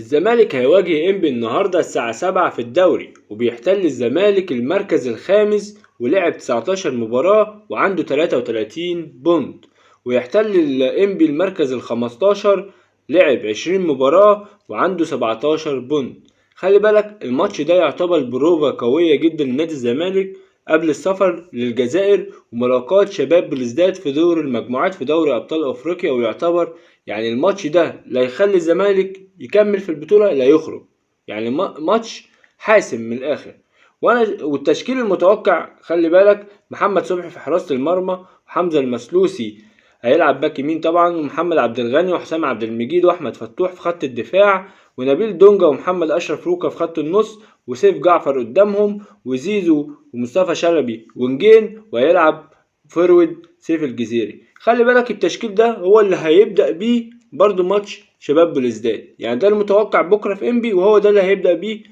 الزمالك هيواجه انبي النهارده الساعة 7 في الدوري، وبيحتل الزمالك المركز الخامس ولعب 19 مباراة وعنده 33 بونت، ويحتل الانبي المركز ال15 لعب 20 مباراة وعنده 17 بونت. خلي بالك الماتش ده يعتبر بروفة قوية جدا لنادي الزمالك قبل السفر للجزائر وملاقاة شباب بلوزداد في دور المجموعات في دوري أبطال أفريقيا، ويعتبر يعني الماتش ده لا يخلي الزمالك يكمل في البطولة لا يخرج، يعني ماتش حاسم من الآخر. والتشكيل المتوقع خلي بالك محمد صبحي في حراسة المرمى، وحمزة المسلوسي هيلعب باك يمين طبعا، ومحمد عبد الغني وحسام عبد المجيد واحمد فتوح في خط الدفاع، ونبيل دونجا ومحمد اشرف روكا في خط النص، وسيف جعفر قدامهم، وزيزو ومصطفى شلبي ونجين، وهيلعب forward سيف الجزيري. خلي بالك التشكيل ده هو اللي هيبدأ بيه برضو ماتش شباب بلوزداد، يعني ده المتوقع بكرة في انبي، وهو ده اللي هيبدأ بيه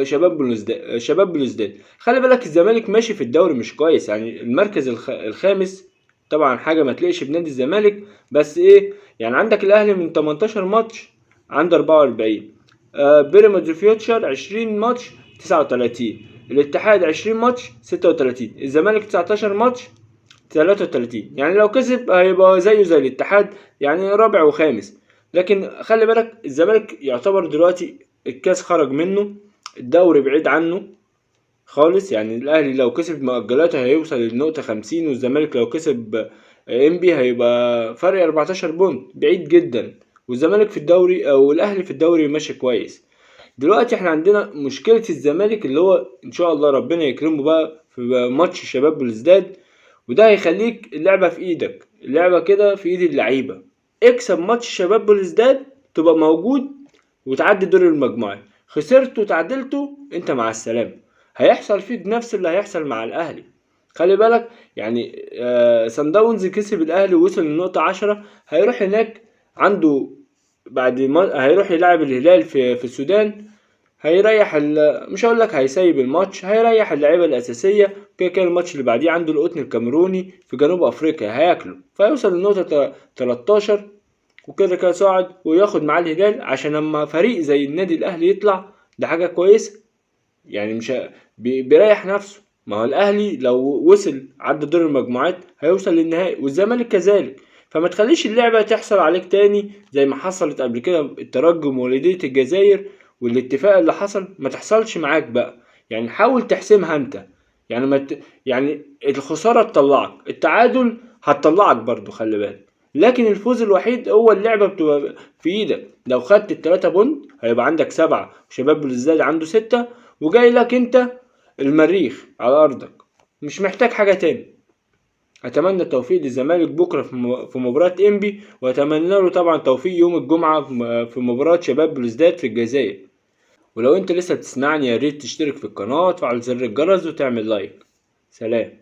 شباب بلوزداد. شباب بلوزداد خلي بالك الزمالك ماشي في الدوري مش كويس، يعني المركز الخامس طبعا حاجة ما تليقش بنادي الزمالك، بس ايه يعني عندك الاهلي من 18 ماتش عنده 44، بيراميدز فيوتشر 20 ماتش 39، الاتحاد 20 ماتش 36، الزمالك 19 ماتش 33. يعني لو كسب هيبقى زيه زي الاتحاد، يعني رابع وخامس. لكن خلي بالك الزمالك يعتبر دلوقتي الكاس خرج منه، الدوري بعيد عنه خالص، يعني الاهلي لو كسب مؤجلاته هيوصل للنقطة 50، والزمالك لو كسب انبي هيبقى فرق 14 بونت، بعيد جدا. والزمالك في الدوري او الاهلي في الدوري ماشي كويس. دلوقتي احنا عندنا مشكلة الزمالك اللي هو ان شاء الله ربنا يكرمه بقى في ماتش شباب بلوزداد، وده هيخليك اللعبة في ايدك، اللعبة كده في ايد اللعيبة. اكسب ماتش شباب بلوزداد تبقى موجود وتعدي دور المجموعات، خسرت وتعادلته انت مع السلامة، هيحصل فيك نفس اللي هيحصل مع الاهلي. خلي بالك يعني سان داونز كسب الاهلي ووصل للنقطة 10، هيروح هناك عنده بعد ما هيروح يلعب الهلال في السودان، هيريح مش هقول لك هيسيب الماتش، هيريح اللعيبة الاساسية. كده كده الماتش اللي بعديه عنده القطن الكاميروني في جنوب افريقيا هياكله، فيوصل للنقطة 13 وكده كده صاعد وياخد معاه الهلال، عشان لما فريق زي النادي الاهلي يطلع ده حاجة كويسة، يعني مش بيريح نفسه. ما هو الاهلي لو وصل عدى دور المجموعات هيوصل للنهائي، والزمالك كذلك. فما تخليش اللعبة تحصل عليك تاني زي ما حصلت قبل كده الترجي ومولودية الجزائر والاتفاق اللي حصل، ما تحصلش معاك بقى. يعني حاول تحسمها انت، يعني ما ت... يعني الخسارة تطلعك، التعادل هتطلعك برضو خلي بالك، لكن الفوز الوحيد هو اللعبة بتبقى في ايدك. لو خدت التلاتة بونت هيبقى عندك 7، وشباب بلوزداد عنده 6، وجاي لك انت المريخ على ارضك، مش محتاج حاجة تاني. اتمنى التوفيق للزمالك بكرة في مباراة انبي، واتمنى له طبعا توفيق يوم الجمعة في مباراة شباب بلوزداد في الجزائر. ولو انت لسه بتسمعني يا ريت تشترك في القناة وتفعل زر الجرس وتعمل لايك. سلام.